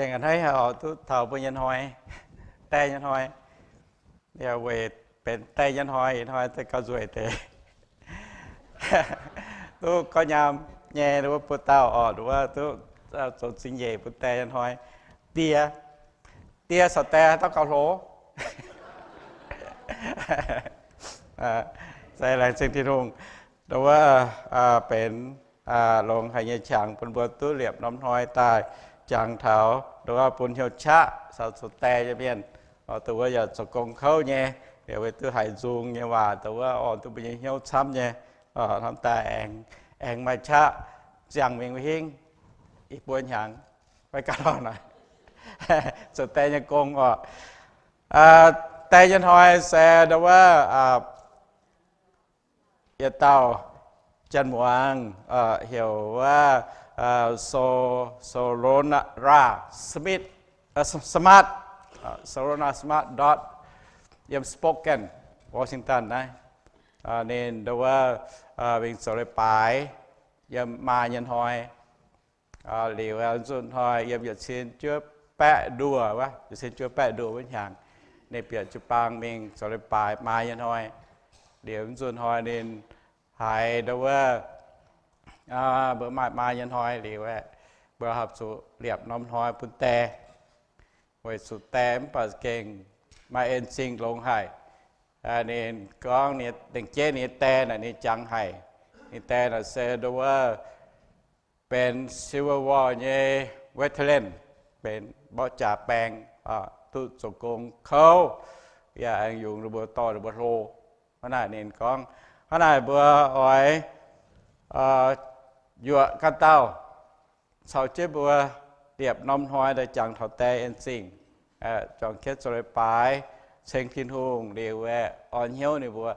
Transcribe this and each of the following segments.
Hnangv haaix oix duqv taux mbuo nyei hnoi, die nyei hnoi, yaac weic benx die nyei hnoi, ih hnoi daaih gauh nzueic deix. Duqv gorngv nyaam nyei wuov buo dauh orqc, wuov duqv zoux zingh nyeic bun die nyei hnoi. Die, die caux die haaix dauh gauh hlo? Laengz zingh Tin-Hungh, wuov benx longx haic nyei qangx bun mbuo duqv liepc norm hnoi daaih jangx taux, wuov bun hnyouv qaqv caux zoux die nyei mienh, dongh wuov yaac zoux gong kouv nyei, liuz weic duqv haiz nzung nyei waac, dongh wuov orn duqv mbuo nyei hnyouv camv nyei, hnamv daaih aengx, aengx maaih qaqv ziangh mingh wuov hingv i buo hnyangx, maiv gaax lorh naaic, zoux die nyei gong orqc. Die nyei hnoi se dongh wuov yietc dauh janx-muangz heuc wuov So, Solona Smith, Smart, Solona Smart dot yiem Spokane, Washington naaiv. Ninh dongh wuov mingh zoux leiz-baaix yiem maa nyei hnoi. Liuz nzunc hnoi yiem yietc cin juov baeqv nduoh wuov, yietc cin juov baeqv nduoh wuov hnyangx, ninh bieqc jiu-baang mingh zoux leiz-baaix maa nyei hnoi. Liuz nzunc hnoi ninh haiz dongh wuov mbuo maaih maa nyei hnoi liuz aeqv, mbuo horpc zuqc liepc norm hnoi bun die, weic zuqc die mv baac gengh maaih en zingh longx haic. Ninh gorngv ninh dengh jeiv ninh nyei die naaic ninh jangx haic. Ninh die naaic se dongh wuov benx Civil War nyei veteran, benx mborqv jaax baeng, duqv zoux gong kouv, yaac aengx yungz ninh mbuo dorh ninh mbuo hlo. Hnangv naaic ninh gorngv, hnangv naaic mbuo oix yuoqc ganh dauh caux jienv mbuo liepc norm hnoi daaih jangx taux die en zingh, juangc jienv zoux leiz-baaix ceng Tin-Hungh liuz aeqv, orn hnyouv ninh mbuo.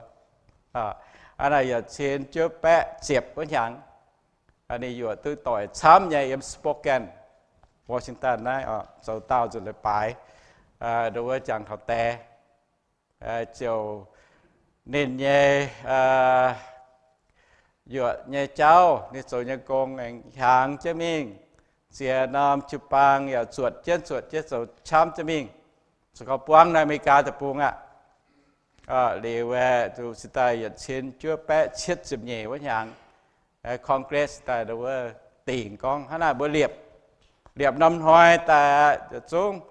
Hnangv naaic yietc cin juov baeqv ziepc wuov hnyangx, ninh yuoqc duqv doic camv nyei yiem Spokane, Washington naaiv, zoux daauh nzunc leiz-baaix, dongh wuov jangx taux die. Ziouc ninh nyei yuoqc nyei jauv, ninh zoux nyei gong aengx hiaangx jienv mingh, ziex norm jiu-baang yaac zuotc jienv zuotc jienv zoux camv jienv mingh, se gorngv buangv naaiv America deic-bung aqv. Liuz aeqv, duqv cingx daaih yietc cin juov baeqv cietv ziepc nyeic wuov hnyangx, Congress daaih dongh wuov dingc gorngv hnangv naaic mbuo liepc, liepc norm hnoi daaih aqv, yietc zungv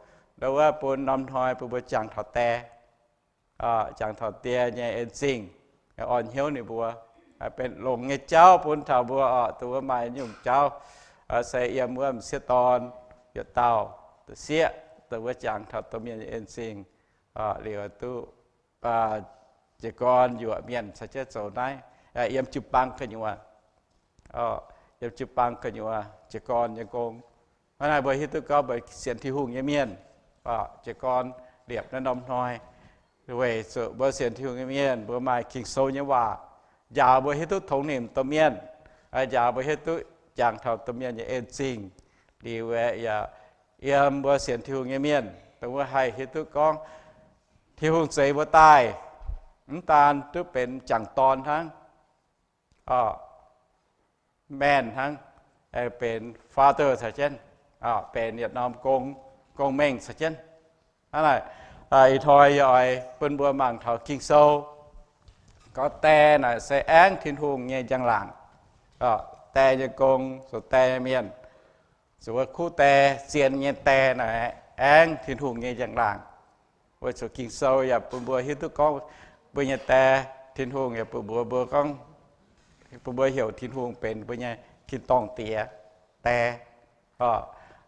dongh wuov bun norm hnoi bun mbuo jangx taux die, jangx taux die nyei en zingh, orn hnyouv ninh mbuo. Benx longx nyei jauv bun taux mbuo orqc. Dongh wuov maaih nyungc jauv se yiem wuov m'sieqv dorn yietc dauh sieqv, dongh wuov jangx taux domh mienh nyei en zingh, liuz duqv jiez gorn yuoqc mienh caux jienv zoux naaiv, yiem jiu-baang gu'nyuoz, yiem jiu-baang gu'nyuoz jiez gorn nyei gong. Hnangv naaic mbuo hiuv duqv gorngv mbuo sienx Tin-Hungh nyei mienh, jiez gorn liepc naaiv norm hnoi, weic zuqc mbuo sienx Tin-Hungh nyei mienh mbuo maaih Ging-Sou nyei waac njaaux mbuo hiuv duqv tongx nimc domh mienh, njaaux mbuo hiuv duqv jangx taux domh mienh nyei en zingh. Liuz aeqv, yaac yiem mbuo sienx Tin-Hungh nyei mienh dongh wuov haih hiuv duqv gorngv Tin-Hungh zeix mbuo daaih, mv daan duqv benx jangc dorn hnangv, mand hnangv, benx father caux jienv, benx yietc norm gong, gong-mengh caux jienv. Hnangv naaic, ih hnoi yie oix bun mbuo mangc taux Ging-Sou gorngv die naaic se aengv Tin-Hungh nyei njang-laangc. Die nyei gong, zoux die nyei mienh, zuqc wuov kuv die, zien nyei die naaic aengv Tin-Hungh nyei njang-laangc. Weic zuqc Ging-Sou yaac bun mbuo hiuv duqv gorngv mbuo nyei die, Tin-Hungh yaac bun mbuo, mbuo gorngv, bun mbuo heuc Tin-Hungh benx mbuo nyei tin-dorngh Diex, die.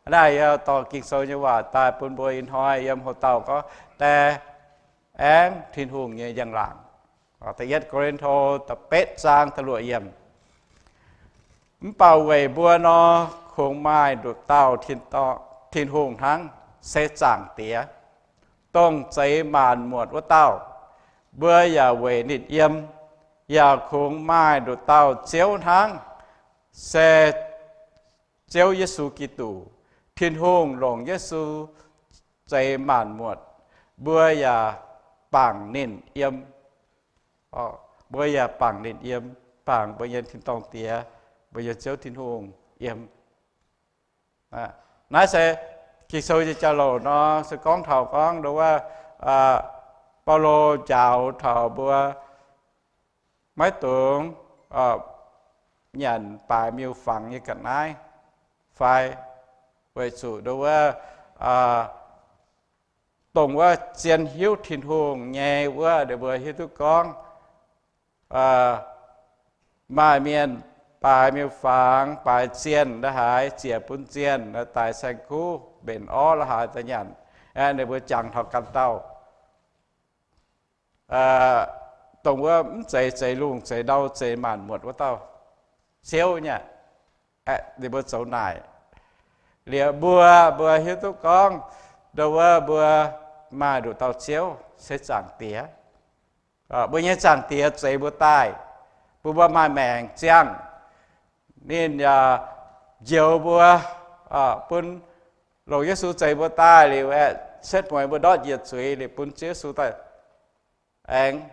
Naaiv yie dorh Ging-Sou nyei waac daaih bun mbuo ih hnoi yiem houx-dauh gorngv die aengv Tin-Hungh nyei njang-laangc. Da'yietv Ko^lin^to da'betv zaang da'luoqc yiemc. Mv baac weic mbuo nor, kungx maaih nduqc dauh Tin-Hungh hnangv, se Zaangc Diex, dongh zeix maanc muotc wuov dauh. Mbuo yaac weic ninh yiem. Yaac kungx maaih nduqc dauh Ziouv hnangv, se Ziouv Yesu Giduc. Tin-Hungh longc Yesu zeix maanc muotc, mbuo yaac bangc ninh yiem. Mbuo yaac bangc ninh yiem, bangc mbuo nyei tin-dorngh Diex, mbuo nyei Ziouv Tin-Hungh yiem. Naaiv se Ging-Sou nyei jauv-louc nor se gorngv taux gorngv nduov wuov, Baulo njaaux taux mbuo maiv dungx nyanc baaix miuc-fangx nyei ga'naaiv fai, weic zuqc nduov wuov, dongh wuov zien hiuv Tin-Hungh nyei wuov, ninh mbuo hiuv duqv gorngv maaih mienh baaix miuc-fangx, baaix zienh la'haaix ziec bun zienh daaih saeng-kuv mbenc orv la'haaix daaih nyanc. Ninh mbuo jangx taux ganh dauh, dongh wuov mv zeiz zeix lungh zeix ndau zeix maanc muotc wuov dauh ziouv nyei, ninh mbuo zoux naaic. Liuz mbuo, mbuo hiuv duqv gorngv nduov wuov mbuo maaih nduqc dauh Ziouv se Zaangc Diex. Mbuo nyei Zaangc Diex zeix mbuo daaih, bun mbuo maaih maengc ziangh. Ninh yaac njoux mbuo, bun longc Yesu zeix mbuo daaih liuz aeqv, setv mueiz mbuo ndortv njiec zuiz liuz bun Ziouv Yesu daaih aengx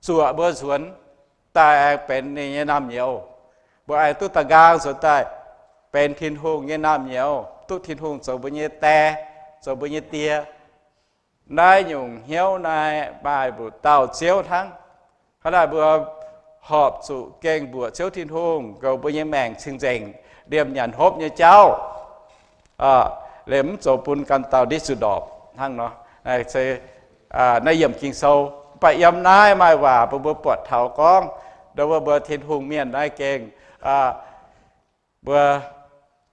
zuoqc mbuo nzuonx daaih aengx benx ninh nyei naamh nyouz. Mbuo aengx duqv da'nqaang nzuonx daaih benx Tin-Hungh nyei naamh nyouz, duqv Tin-Hungh zoux mbuo nyei die, zoux mbuo nyei die. Naaiv nyungc hnyouv naaiv maaih mbuo dauh Ziouv hnangv. Hnangv naaic mbuo horpc zuqc gengh mbuoqc Ziouv Tin-Hungh, goux mbuo nyei maengc cing-nzengc, liemh nyanc hopv nyei jauv, liemh mv zoux bun ganh dauh ndiev zuqc ndorpc hnangv nor. Naaiv yiemc Ging-Sou, mv baac yiem naaiv maaih waac bun mbuo buatc taux gorngv, nduov wuov mbuo Tin-Hungh mienh naaiv gengh, mbuo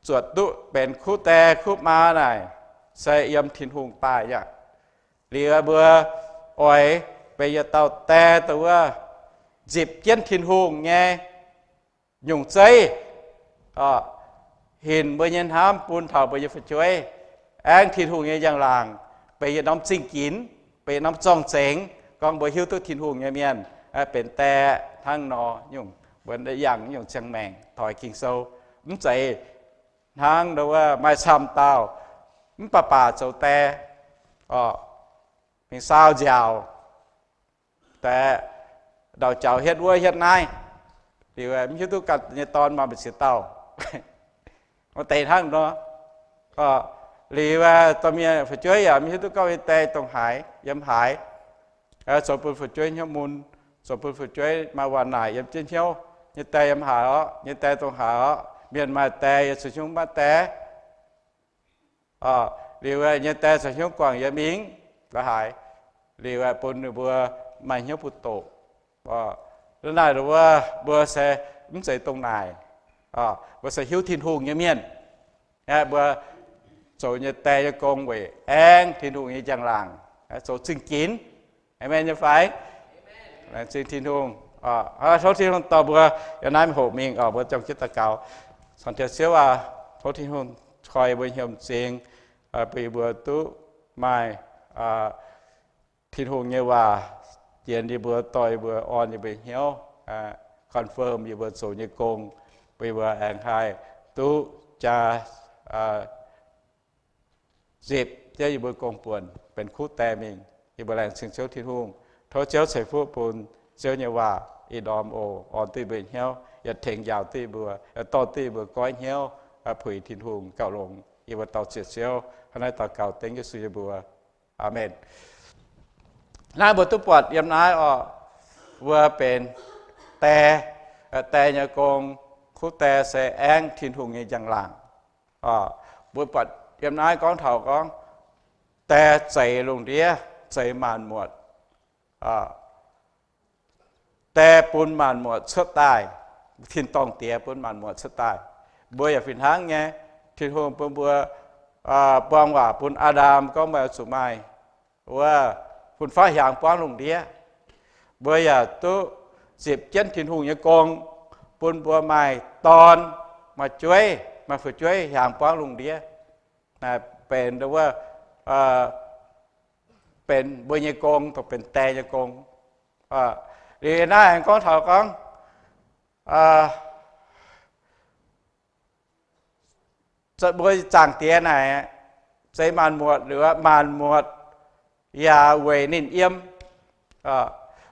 zuotc duqv benx kuv die kuv maa naaic, se yiem Tin-Hungh daaih aqv. Liuz mbuo oix benx yietc dauh die, dongh wuov nzipc jienv Tin-Hungh nyei nyungc zeiv, hinc mbuo nyei hnamv bun taux mbuo nyei fu'jueiv, aengx Tin-Hungh nyei njang-laangc benx yietc norm zingh ginx, benx yietc norm zorng-zengx gorngv mbuo hiuv duqv Tin-Hungh nyei mienh benx die hnangv nor nyungc. Mbuo yangh nyungc ziangh maengc toix Ging-Sou, mv zeiz hnangv nduov wuov maaih camv dauh mv baac baac zoux die, mingh saau nziaauc, daix ndau-jaux hietv wuov hietv naaiv, liuz mv hiuv duqv ganh nyei dorn maaih mbu'ziex dauh. Maaih deix hnangv nor. Liuz dorh mienh fu'jueiv yaac mv hiuv duqv gorngv nyei die dongh haaix, yiem haaix, zoux bun fu'jueiv hnyouv mun, zoux bun fu'jueiv maaih waac naaic yiem jienv hnyouv, nyei die yiem haaix orqc, nyei die dongh haaix orqc. Mienh maaih die yaac caux hnyouv maiv die. Liuz nyei die caux hnyouv guangc yiem mingh la'haaix, liuz bun ninh mbuo maaih hnyouv buoz-doqc. Naaiv wuov mbuo se mv zeiz dongh naaic. Mbuo se hiuv Tin-Hungh nyei mienh. Mbuo zoux nyei die nyei gong weic aengx Tin-Hungh nyei njang-laangc, zoux zingh ginx. Aamen nyei fai? Laengz zingh Tin-Hungh. Tov Tin-Hungh dorh mbuo yiem naaiv hoqc mingh, mbuo juangc jienv daux gaux. Cong-Iu-Diex Ziouv aac, tov Tin-Hungh koi mbuo hnyouv m'zing, bun yie mbuo duqv maaih Tin-Hungh nyei waac yienx yie mbuo, dorh yie mbuo, orn yie mbuo hnyouv, confirm yie mbuo zoux nyei gong, bun yie mbuo aengx haih duqv jaa zipc jienv yie mbuo gong-buonc benx kuv die mingh. Yie mbuo laengz zingh Ziouv Tin-Hungh. Tov Ziouv ceix fuqv bun Ziouv nyei waac ih ndorm oc, orn duqv yie mbuo hnyouv, yaac tengx njaaux duqv yie mbuo, yaac dorh duqv yie mbuo goiv hnyouv, puix Tin-Hungh gauh longx. Yie mbuo daux ziex Ziouv hnangv naaiv daux gaux dengv Yesu nyei mbuox. Aamen. Naaiv mbuo duqv buatc yiem naaiv oc, mbuo benx die, die nyei gong, kuv die se aengv Tin-Hungh nyei njang-laangc. Mbuo buatc yiem naaiv gorngv taux gorngv, die zeix lungh ndiev, zeix maanc muotc. Die bun maanc muotc cuotv daaih, tin-dorngh Diex bun maanc muotc cuotv daaih. Mbuo yaac fih hnangv nyei, Tin-Hungh bun mbuo buang waac bun Aa^ndam gorngv meih oix zuqc maaih wuov fun-faqv hiaangx buangv lungh ndiev. Mbuo yaac duqv zipc jienv Tin-Hungh nyei gong, bun mbuo maaih dorn, maaih jueiv, maaih fu'jueiv hiaangx buangv lungh ndiev. Naaiv benx wuov, benx mbuo nyei gong, dongh benx die nyei gong. Liuz naaiv aengx gorngv taux gorngv, mbuo Zaangc Diex naaic, zeix maanc muotc, liuz maanc muotc yaac weic ninh yiem.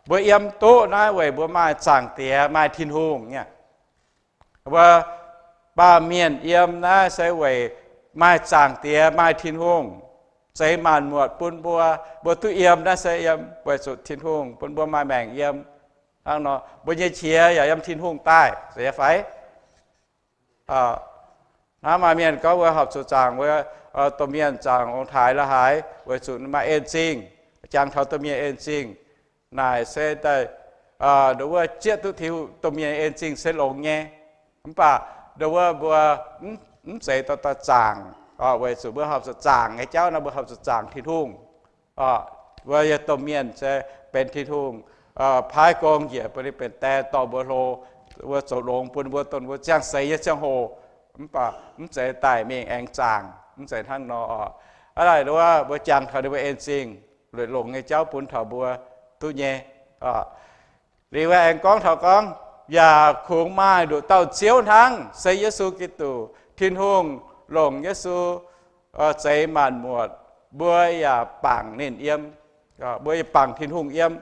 Mbuo yiem duqv naaiv weic mbuo maaih Zaangc Diex, maaih Tin-Hungh nyei. Mbuo baamh mienh yiem naaiv se weic maaih Zaangc Diex, maaih Tin-Hungh zeix maanc muotc bun mbuo, mbuo duqv yiem naaiv se yiem weic zuqc Tin-Hungh bun mbuo maaih maengc yiem. Hnangv nor mbuo nyei qiex yaac yiem Tin-Hungh daaih, zeiz fai? Hnangv maaih mienh gorngv mbuo horpc zuqc zaangc, mbuo domh mienh zaangc ong-taaix la'haaix weic zuqc maaih en zingh. Jangx taux domh mienh en zingh naaic se daaih, nduov wuov zieqv duqv Tin-Hungh, domh mienh en zingh se longx nyei. Mv baac nduov wuov mbuo mv zeiz dorh daaih zaangc, weic zuqc mbuo horpc zuqc zaangc nyei jauv nor, mbuo horpc zuqc zaangc Tin-Hungh. Mbuo yiem domh mienh se benx Tin-Hungh paaiv gong njiec bun ninh benx die dorh mbuo hlo, mbuo zoux longx bun mbuo, dongh mbuo ziangh seix nyei ziangh hoc. Mv baac mv zeiz daaih mingh aengx zaangc, mv zeiz hnangv nor oc. Aav laaic nduov wuov mbuo jangx taux ninh mbuo en zingh, lueic longc nyei jauv bun taux mbuo duqv nyei. Liuz aengx gorngv taux gorngv, yaac kungx maaih nduqc dauh Ziouv hnangv, se Yesu Giduc. Tin-Hungh longc Yesu zeix maanc muotc, mbuo yaac bangc ninh yiem, mbuo yaac bangc Tin-Hungh yiem.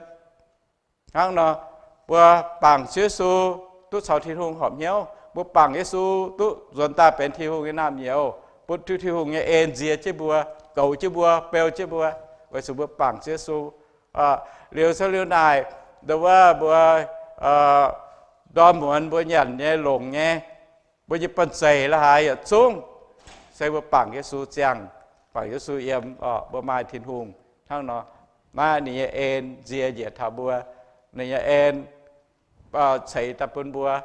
Hnangv nor, mbuo bangc Ziouv Yesu duqv caux Tin-Hungh horpc hnyouv, mbuo bangc Yesu duqv nzuonx daaih benx Tin-Hungh nyei naamh nyouz, bun Tin-Hungh nyei en nzie jienv mbuo, goux jienv mbuo, beu jienv mbuo, weic zuqc mbuo bangc Ziouv Yesu. Liuz se liuz naaic, nduov wuov mbuo ndorm muonz mbuo nyanc nyei longc nyei, mbuo nyei banh zeic la'haaix yietc zungv se mbuo bangc Yesu ziangh, bangc Yesu yiem, mbuo maaih Tin-Hungh hnangv nor. Naaiv ninh nyei en nzie njiec taux mbuo, ninh nyei en ceix daaih bun mbuo,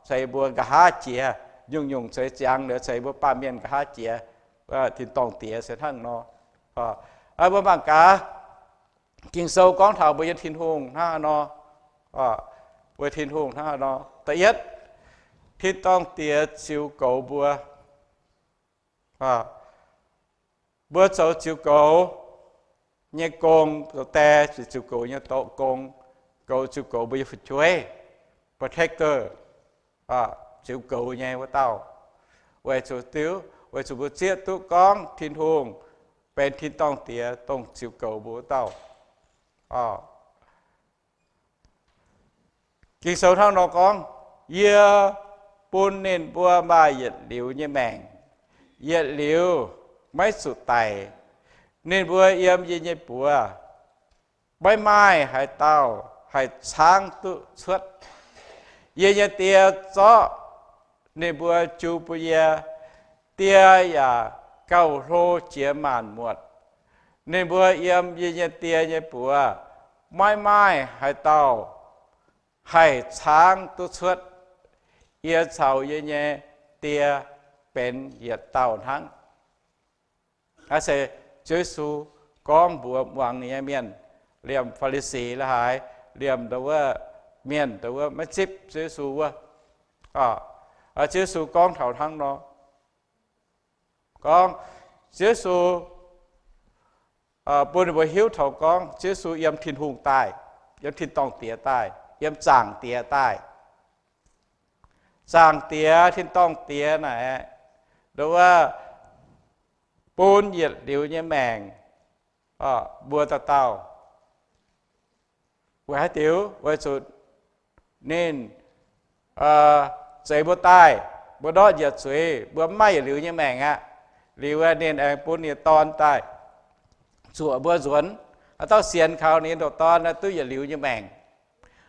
ceix mbuo nqa'haav jiex, nyungc-nyungc ceix ziangx liuz ceix mbuo baamh mienh nqa'haav jiex. Tin-dorngh Diex se hnangv nor. Mbuo mangc gaax, Ging-Sou gorngv taux mbuo nyei Tin-Hungh hnangv haaix nor, mbuo Tin-Hungh hnangv haaix nor. Da'yietv, Tin-dorngh Diex ziux goux mbuo. Mbuo zoux ziux goux nyei gong, zoux die ziux goux nyei doqc gong, goux ziux goux mbuo nyei fu'jueiv, protector, ziux goux nyei wuov dauh. Weic zuqc diuv, weic zuqc mbuo zieqv duqv gorngv Tin-Hungh benx Tin-dorngh Diex dongh ziux goux mbuo wuov dauh. Ging-Sou hnangv nor gorngv, Yie bun ninh mbuo maaih yietc liuz nyei maengc. Yietc liuz maiv zuqc daic. Ninh mbuo yiem yie nyei buoz, maiv maaih haaix dauh haih caangv duqv cuotv. Yie nyei Die zorqv ninh mbuo jung bun yie. Die yaac gauh hlo jiex maanc muotc. Ninh mbuo yiem yie nyei Die nyei buoz, maiv maaih haaix dauh haih caangv duqv cuotv. Yie caux yie nyei Die benx yietc dauh hnangv. Naaiv se Ziouv Yesu gorngv mbuox muangx ninh nyei mienh, liemh Faa^li^si la'haaix, liemh ndau wuov mienh ndau wuov maiv zipv Ziouv Yesu wuov. Ziouv Yesu gorngv taux hnangv nor, gorngv Ziouv Yesu bun ninh mbuo hiuv taux gorngv Ziouv Yesu yiem Tin-Hungh daaih, yiem Tin-dorngh Diex daaih, yiem Zaangc Diex daaih. Zaangc Diex, Tin-dorngh Diex naaic, ndau wuov bun yietc liuz nyei maengc mbuo dauh dauh. Weic haaix diuc? Weic zuqc ninh zeix mbuo daaih, mbuo ndortv njiec zuiz, mbuo mv maaih yietc liuz nyei maengc aqv. Liuz ninh aengx bun ninh nyei Dorn daaih zuoqc mbuo nzuonx. Haaix dauh sienx kaux ninh nyei ndoqc Dorn duqv yietc liuz nyei maengc.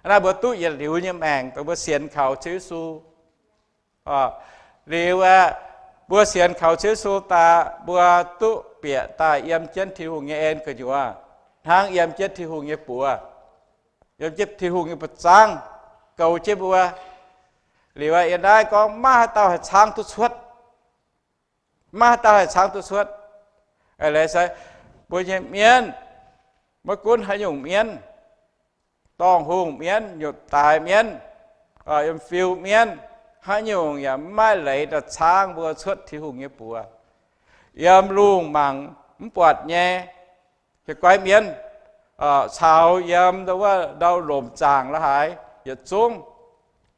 Hnangv naaiv mbuo duqv yietc liuz nyei maengc dongh mbuo sienx kaux Ziouv Yesu. Liuz aeqv, mbuo sienx kaux Ziouv Yesu daaih, mbuo duqv bieqc daaih yiem jienv Tin-Hungh nyei en gu'nyuoz, hnangv yiem jienv Tin-Hungh nyei buoz, yiem jienv Tin-Hungh nyei buoz-zaangv goux jienv mbuo. Liuz aeqv, yiem naaiv gorngv maiv maaih haaix dauh haih caangv duqv cuotv. Maiv maaih haaix dauh haih caangv duqv cuotv. Eix leiz se mbuo nyei mienv, maiv gunv haaix nyungc mienv, dorngh hungh mienv, nyutc daaix mienv, yiem fiu mienv, haaix nyungc yaac maiv maaih leiz daaih caangv mbuo cuotv Tin-Hungh nyei buoz. Yiem lungh mangc mv buatc nyei hieh guaiv mienv, caux yiem ndau wuov ndau lomc zaangc la'haaix yietc zungv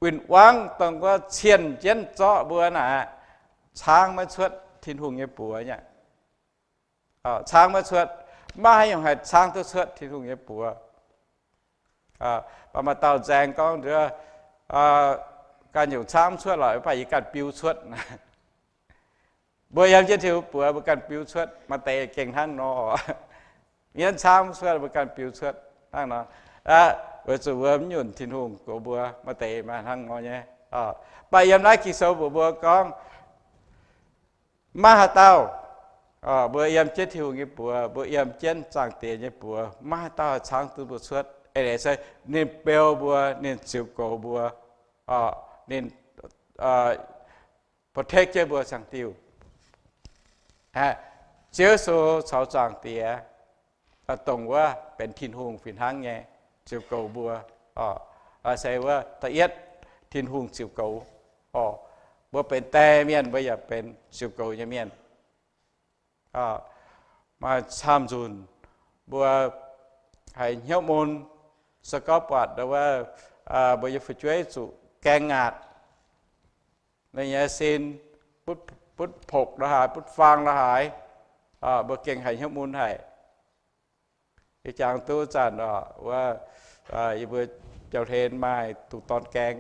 win-wangv dongh wuov cienh jienv zorqv mbuo naaic, caangv maiv cuotv Tin-Hungh nyei buoz nyei. Caangv maiv cuotv, maiv haaix nyungc haih caangv duqv cuotv Tin-Hungh nyei buoz. Mv baac maaih dauh nzaeng gorngv, ganh nyungc caangv mv cuotv lorqc, mv baac yie ganh biu cuotv. Mbuo yiem jienv Tin-Hungh buoz, mbuo ganh biux cuotv. Maaih deix gengh hnangv nor. Mienv camv cuotv, mbuo ganh biux cuotv hnangv nor. Weic zuqc mbuo mv nyunc Tin-Hungh goux mbuo, maaih deix maaih hnangv nor nyei. Mv baac yiem naaiv Ging-Sou mbuox mbuo gorngv, maiv haaix dauh, mbuo yiem jienv Tin-Hungh nyei buoz, mbuo yiem jienv Zaangc Diex nyei buoz, maiv haaix dauh haih caangv duqv mbuo cuotv. Eix leiz se ninh beu mbuo, ninh ziux goux mbuo, ninh protect jienv mbuo ziangh diuh. Ziouv Yesu caux Zaangc Diex, dongh wuov benx Tin-Hungh fih hnangv nyei ziux goux mbuo. Se wuov da'yietv Tin-Hungh ziux goux. Mbuo benx die mienh, mbuo yaac benx ziux goux nyei mienh. Maaih camv nzunc mbuo haiz hnyouv mun, se gorngv buatc wuov, mbuo nyei fu'jueiv zuqc gaeng ngaatc, ninh nyei sin butv pokc lo haaix, butv faang lo haaix, mbuo gengh haiz hnyouv mun haic. Yie jangx duqv zanc oc, wuov, yie mbuo jauv-hlen maaih duqv dorn gaeng,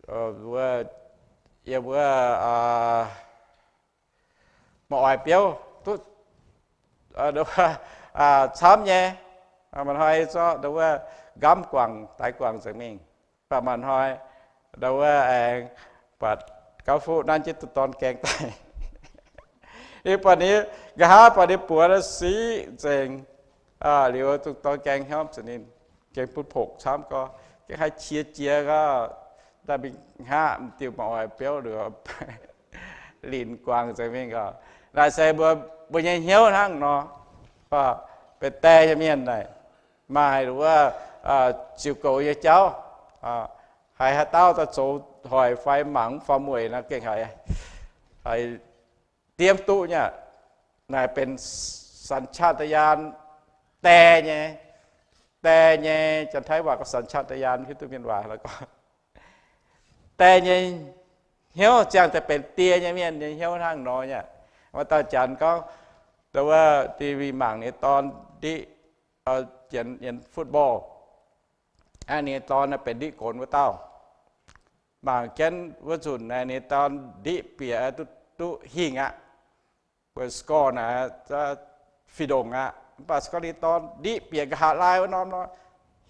wuov, yie mbuo maaih oix biouv duqv camv nyei. Maaih hnoi zorqv wuov nqamv guangc, daix guangc nzengc mingh. Mv baac maaih hnoi ndau wuov aengx buatc gauv fuqv nanv jienv duqv dorn gaeng daaih. Ninh buatc ninh, nqa'haav buatc ninh buoz siqv nzengc, liuz duqv dorn gaeng hnyouv zuqc ninh gengh butv pokc camv gorx, gengh haih qiex jiez gorx, daaih mingh hngaqv m'diuh maaih oix biouv liuz, linc guangc nzengc mingh gorx. Naaiv se mbuo, mbuo nyei hnyouv hnangv nor. Benx die nyei mienh naaic, maaih wuov ziux goux nyei jauv. Haiz haaix dauh daaih zoux hoic fai mangc mv faaux mueic nor, gengh haiz, haiz diemv duqv nyei aqv. Naaic benx สัญชาตญาณ die nyei, die nyei, Janx-Taiv waac gorngv สัญชาตญาณ, hiuv duqv mienh waac gorngv die nyei hnyouv ziangh daaih benx die nyei mienh nyei hnyouv hnangv nor nyei aqv. Maaih dauh Janx gorngv, ndau wuov D V mangc ninh dorn ndiqv, yienx football, ninh dorn benx ndiqv gonx wuov dauh. Mangc jienv wuov nzunc ninh dorn ndiqv bieqc duqv, duqv hingh aqv. Mbuo score naaic fih ndongc aqv, mv baac score ninh dorn ndiqv bieqc nqa'haav lai wuov norm nor,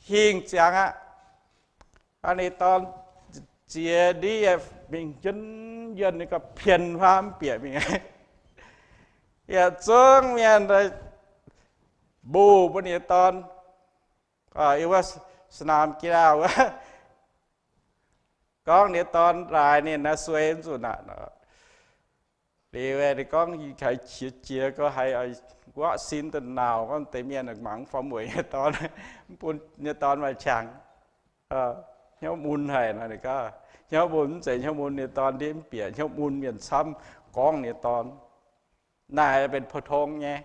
hingh ziangx aqv. Ninh dorn ziex ndiqv mingh njien, njien ninh gauh pien huaam bieqc mingh. Yietc zungv mienh mbuox mbuo ninh dorn, wuov สนามกีฬา wuov, gorngv ninh dorn laaix ninh naaiv suei nzunc aqv. Liuz ninh gorngv, haiz qiex jiez gorx, haiz guaatv sin daaih nauc gorngv deix mienh mangc mv faaux mueic nyei dorn, mv bun nyei dorn maaih qangx. Hnyouv mun haic nor, ninh gorngv hnyouv mun mv zeiz hnyouv mun ninh dorn ndiev mv bieqc, hnyouv mun mienh camv gorngv ninh dorn. Naaic benx pou-tong nyei.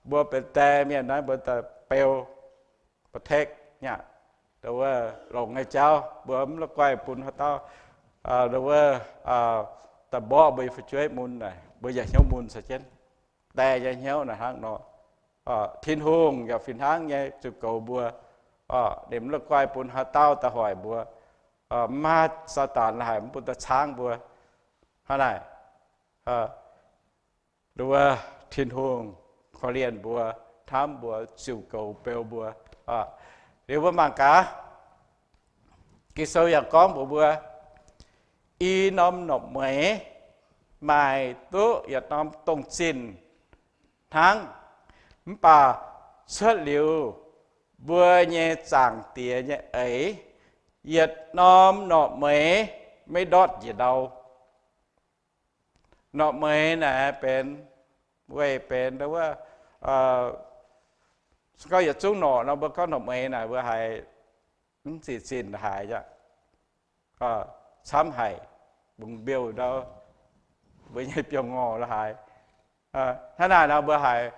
Mbuo benx die mienh naaiv mbuo daaih beu protect nyei aqv. Ndau wuov longx nyei jauv mbuo mv la'guaih bun haaix dauh, ndau wuov, daaih mborqv mbuo nyei fu'jueiv mun naaic, mbuo yaac hnyouv mun caux jienv. Die nyei hnyouv naaic hnangv nor. Tin-Hungh yaac fih hnangv nyei ziux goux mbuo. Ninh mv la'guaih bun haaix dauh daaih hoic mbuo. Mv maaih Saadaan la'haic mv bun daaih caangv mbuo. Hnangv naaic, ndau wuov Tin-Hungh korv-lienh mbuo, hnamv mbuo, ziux goux beu mbuo. Liuz mbuo mangc gaax, Ging-Sou yaac gorngv mbuox mbuo, i norm norqc mueiz maaih duqv yietc norm dongh zinh hnangv, mv baac cuotv liuz mbuo nyei Zaangc Diex nyei eix, yietc norm norqc mueiz maiv ndortv njiec ndau. Norqc mueiz naaic benx, weih benx ndau wuov, se gorngv yietc zungv norqc nor, mbuo gorngv norqc mueiz naaic mbuo haiz mv ziqc zinh haic aqv. Camv haic, bungx mbiouh ndau, mbuo nyei biouv-ngorh la'haic. Hnangv naaic nor mbuo haiz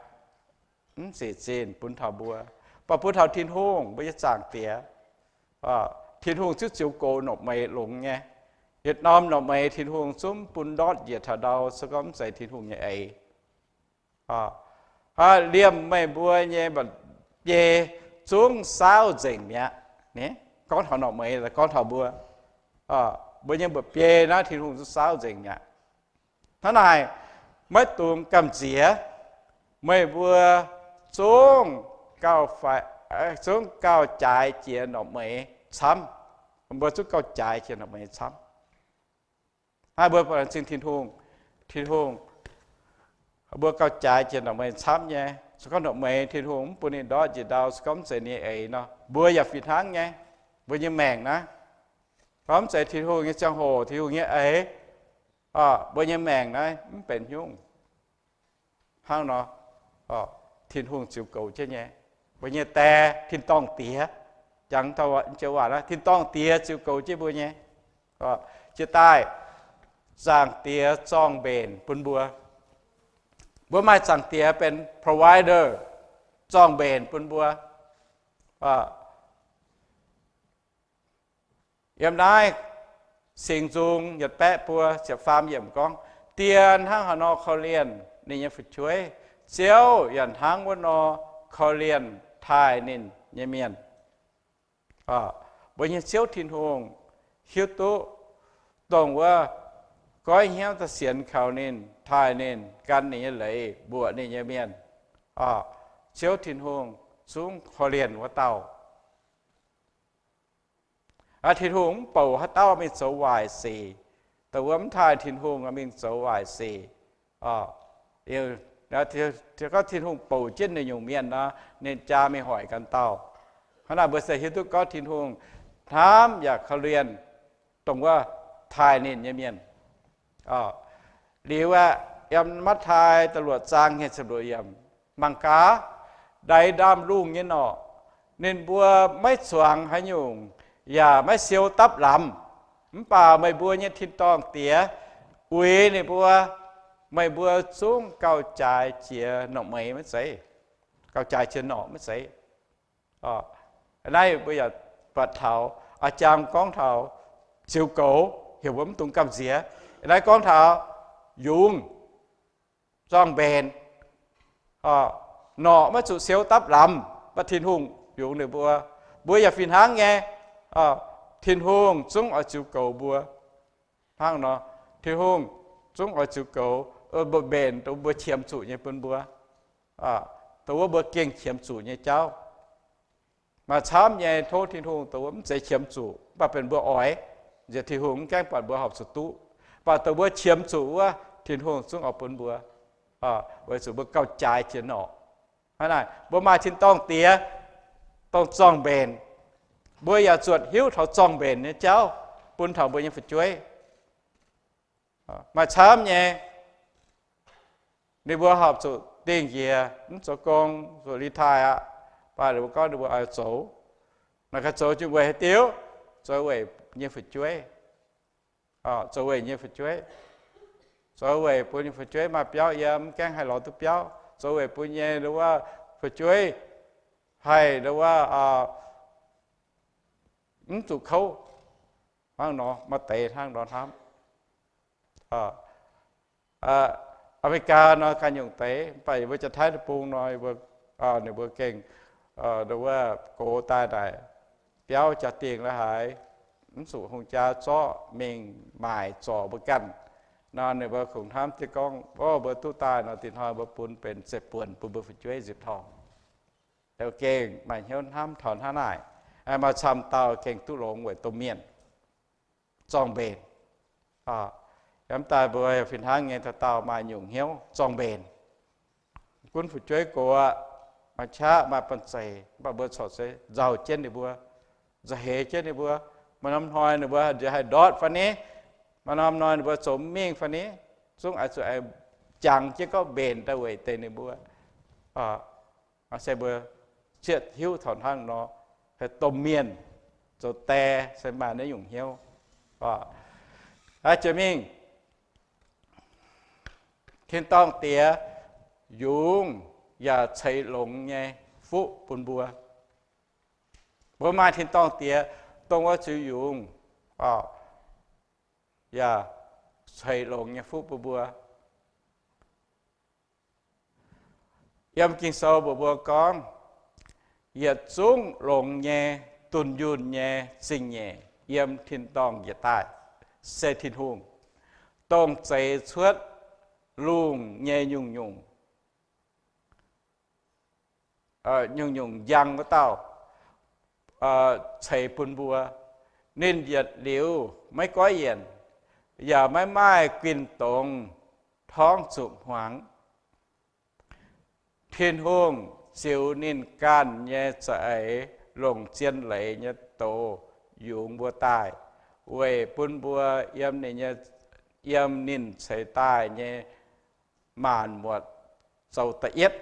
mv ziqc zinh bun taux mbuo, mv baac bun taux Tin-Hungh, mbuo nyei Zaangc Diex, Tin-Hungh zungv ziux goux norqc mueiz longx nyei. Yietc norm norqc mueiz Tin-Hungh zungv bun ndortv njiec taux ndau, se gorngv mv zeiz Tin-Hungh nyei eix. Liemh meih mbuo nyei mba'biei zungv saauv nzengc mi'aqv. Gorngv taux norqc mueiz, gorngv taux mbuo, mbuo nyei mba'biei naaiv Tin-Hungh zungv saauv nzengc mi'aqv. Hnangv naaic, maiv dungx gamh nziex. Meih mbuo zungv gauh, zungv gauh jaaix jiex norqc mueiz camv. Mbuo zungv gauh jaaix jiex norqc mueiz camv. Hnangv mbuo laengz zingh Tin-Hungh, Tin-Hungh, mbuo gauh jaaix jiex norqc mueiz camv nyei. Se gorngv norqc mueiz Tin-Hungh mv bun ninh ndortv njiec ndau, se gorngv mv zeiz ninh eix nor, mbuo yaac fih hnangv nyei. Mbuo nyei maengc naaiv, gorngv mv zeiz Tin-Hungh nyei ziangh hoc, Tin-Hungh nyei eix, mbuo nyei maengc naaiv mv benx nyungc. Hnangv nor, Tin-Hungh ziux goux jienv nyei. Mbuo nyei Die, tin-dorngh Diex, jangx joux waac, tin-dorngh Diex ziux goux jienv mbuo nyei. Jiex daaih, Zaangc Diex zorng-mbenc bun mbuo. Mbuo maaih Zaangc Diex benx provider, zorng-mbenc bun mbuo. Yiem naaiv Singx Nzung yietc baeqv buo ziepc faam yiemc gorngv, Die hnangv haaix nor korv-lienh ninh nyei fu'jueiv, Ziouv yaac hnangv wuov nor korv-lienh taaih ninh nyei mienh. Mbuo nyei Ziouv Tin-Hungh hiuv duqv dongh wuov goiv hnyouv daaih sienx kaux ninh, taaih ninh, gan ninh nyei leiz, mbuoqc ninh nyei mienh. Ziouv Tin-Hungh zungv korv-lienh wuov dauh. Tin-Hungh mv bouc haaix dauh mingh zoux waaic sic. Dongh wuov mv taaih Tin-Hungh mingh zoux waaic sic. Gorngv Tin-Hungh bouc jienv ninh nyungc mienh nor, ninh jaa mingh hoic ganh dauh. Hnangv naaic mbuo se hiuv duqv gorngv Tin-Hungh hnamv yaac korv-lienh dongh wuov taaih ninh nyei mienh. Liuz aeqv, yiem Matv^taai da'luoqc zaang nyei ziepc luoqc yiemc, mangc gaax, ndaix ndaamv-lungh nyei norqc, ninh mbuo maiv zuangx haaix nyungc, yaac maiv siou dapv lamz. Mv baac meih mbuo nyei tin-dorngh Diex uix ninh mbuo, meih mbuo zungv gauh jaaix jiex norqc mueiz maiv zeiz, gauh jaaix jiex norqc maiv zeiz. Naaiv mbuo yaac buatc taux a'jang gorngv taux ziux goux, heuc mbuo mv dungx gamh nziex. Naaiv gorngv taux yungz, zorng-mbenc, norqc maiv zuqc siou dapv lamz, mv baac Tin-Hungh yungz ninh mbuo. Mbuo yaac fih hnangv nyei. Tin-Hungh zungv oix ziux goux mbuo. Hnangv nor, Tin-Hungh zungv oix ziux goux, mbenc dongh mbuo qiemx zuqc nyei bun mbuo, dongh wuov mbuo gengh qiemx zuqc nyei jauv. Maaih camv nyei tov Tin-Hungh dongh wuov mv zeiz qiemx zuqc, mv baac benx mbuo oix. Nziex Tin-Hungh mv gaengh buatc mbuo horpc zuqc duqv, mv baac dongh mbuo qiemx zuqc wuov, Tin-Hungh zungv oix bun mbuo, weic zuqc mbuo gauh jaaix jiex norqc. Hnangv naaic, mbuo maaih tin-dorngh Diex, dongh zorng-mbenc. Mbuo yaac zuotc hiuv taux zorng-mbenc nyei jauv bun taux mbuo nyei fu'jueiv. Maaih camv nyei, ninh mbuo horpc zuqc dingh njiec mv zoux gong, zuqc retire aqv, mv baac ninh mbuo gorngv ninh mbuo oix zoux. Naaiv ganh zoux jiex weic haaix diuc? Zoux weic nyei fu'jueiv. Zoux weic nyei fu'jueiv. Zoux weic bun nyei fu'jueiv maaih biauv yiem, mv gaengh haih lorz duqv biauv. Zoux weic bun nyei wuov fu'jueiv haih wuov mv zuqc kouv. Hnangv nor, maaih deix hnangv nor hnamv. Aa^me^li^gaa nor ganh nyungc deix, mv baac yie mbuo Janx-Taiv deic-bung nor, ninh mbuo gengh wuov gox daaih naaic, biauv jaa-dingh la'haaix, mv zuqc hungh jaa zorqv mingh maaic zorc mbuo ganh. Nor ninh mbuo kungx hnamv jienv gorngv, o, mbuo duqv daaih nor, dinh hnoi mbuo bun benx zeiv-buonc bun mbuo fu'jueiv nzipc torngv. Gengh maaih hnyouv hnamv taux hnangv naaic. Maaih camv dauh gengh duqv longx weic domh mienh zorng-mbenc. Yiem daaih mbuo fih hnangv nyei, dauh dauh maaih nyungc hnyouv zorng-mbenc. Gunv fu'jueiv gox, maaih qaqv maaih banh zeic, mv baac mbuo corc se nzauh jienv ninh mbuo, nzauh heix jienv ninh mbuo. Maaih norm hnoi ninh mbuo nziex haih ndortv fai ni, maaih norm hnoi ninh mbuo zoux mv mingh fai ni, zungv oix zuqc aengx jangx jienv gorngv mbenc daaih weic deix ninh mbuo. Se mbuo zietc hiuv taux hnangv nor, haih domh mienh zoux die se maaih naaiv nyungc hnyouv. Jiex mingh, tin-dorngh Diex yungz yaac ceix longx nyei fuqv bun mbuo. Mbuo maaih tin-dorngh Diex dongh wuov ziux yungz, yaac ceix longx nyei fuqv bun mbuo. Yiem Ging-Sou mbuox mbuo gorngv, yietc zungv longx nyei, dunh yunh nyei zingh nyeic yiem tin-dorngh njiec daaih se Tin-Hungh, dongh zeix cuotv lungh nyei nyungc-nyungc, nyungc-nyungc njang wuov dauh ceix bun mbuo. Ninh yietc liuz maiv goiv yienc, yaac maiv maaih guinh dongz torngv zuqc hmuangx. Tin-Hungh ziux ninh ganh nyei za'eix longc zien leiz nyei doz yungz mbuo daaih, weic bun mbuo yiem ninh nyei, yiem ninh ceix daaih nyei maanc muotc zoux da'yietv.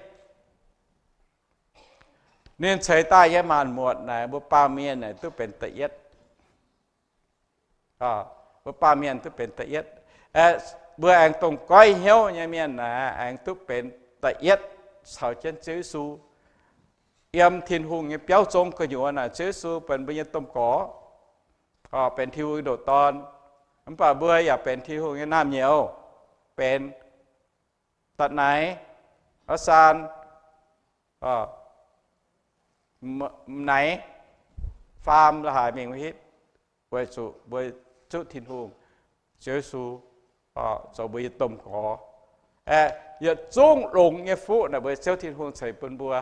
Ninh ceix daaih nyei maanc muotc naaic, mbuo baamh mienh naaic duqv benx da'yietv. Mbuo baamh mienh duqv benx da'yietv. Mbuo aengx dongh goiv hnyouv nyei mienh naaic, aengx duqv benx da'yietv caux jienv Ziouv Yesu. Yiem Tin-Hungh nyei biauv zong gu'nyuoz naaic, Ziouv Yesu benx mbuo nyei domh gorx, benx Tin-Hungh nyei ndoqc Dorn. Mv baac mbuo yaac benx Tin-Hungh nyei naamh nyouz, benx da'naix, a'saan, m'naix, faam la'haaix mingh maiv hitv, weic zuqc mbuo zuqv Tin-Hungh, Ziouv Yesu, zoux mbuo nyei domh gorx. Yietc zungv longx nyei fuqv naaic mbuo Ziouv Tin-Hungh ceix bun mbuo.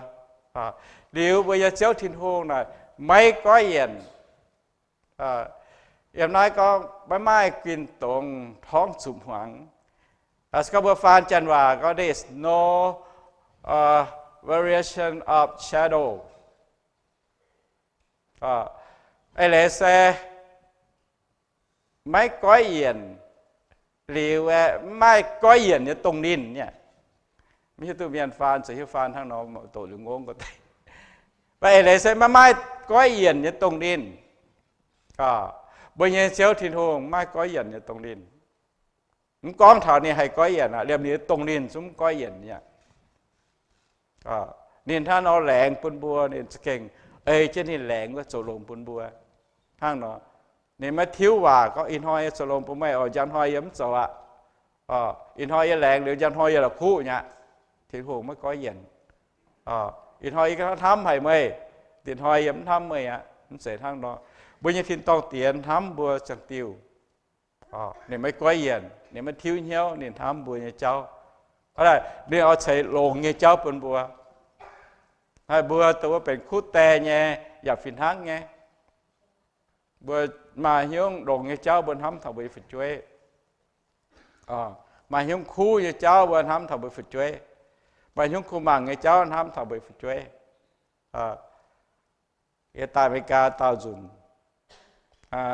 Liuz mbuo nyei Ziouv Tin-Hungh naaic maiv goiv yienc. Yiem naaiv gorngv maiv maaih guinh dongz torngv zuqc hmuangx. Se gorngv mbuo faan Janx waac gorngv, there is no variation of shadow. Eix leiz se maiv goiv yienc liuz aeqv, maiv maaih goiv yienc nyei dongh ninh nyei. Maiv hiuv duqv mienh faan ziouc hiuv faan hnangv nor, doqc liuz ngongv gorx deix. Mv baac eix leiz se maiv maaih goiv yienc nyei dongh ninh. Mbuo nyei Ziouv Tin-Hungh maiv maaih goiv yienc nyei dongh ninh. Mv gorngv taux ninh haih goiv yienc aqv, liemh ninh nyei dongh ninh zungv mv goiv yienc nyei. Ninh hnangv nor laengz bun mbuo, ninh za'gengh ei jienv ninh laengz wuov zoux longx bun mbuo. Hnangv nor, ninh maiv tiuv waac gorngv, ih hnoi yie zoux longx bun meih oc, njang hnoi yie mv zoux aqv. Ih hnoi yie laengz liuz, njang hnoi yie la'kuqv nyei aqv. Tin-Hungh maiv goiv yienc. Ih hnoi yie hnamv haic meih, da'nyeic hnoi yie mv hnamv meih aqv. Mv zeiz hnangv nor. Mbuo nyei tin-dorngh Diex hnamv mbuo ziangh diuh. Ninh maiv goiv yienc, ninh maiv tiuv hnyouv, ninh hnamv mbuo nyei jauv. Ninh oix ceix longx nyei jauv bun mbuo. Mbuo dongh wuov benx kuv die nyei yaac fih hnangv nyei. Mbuo maaih hnyouv longx nyei jauv mbuo hnamv taux mbuo nyei fu'jueiv. Maaih hnyouv kuv nyei jauv mbuo hnamv taux mbuo fu'jueiv. Maaih hnyouv kuh mangc nyei jauv hnamv taux mbuo fu'jueiv. Yie daaih America daauh nzunc,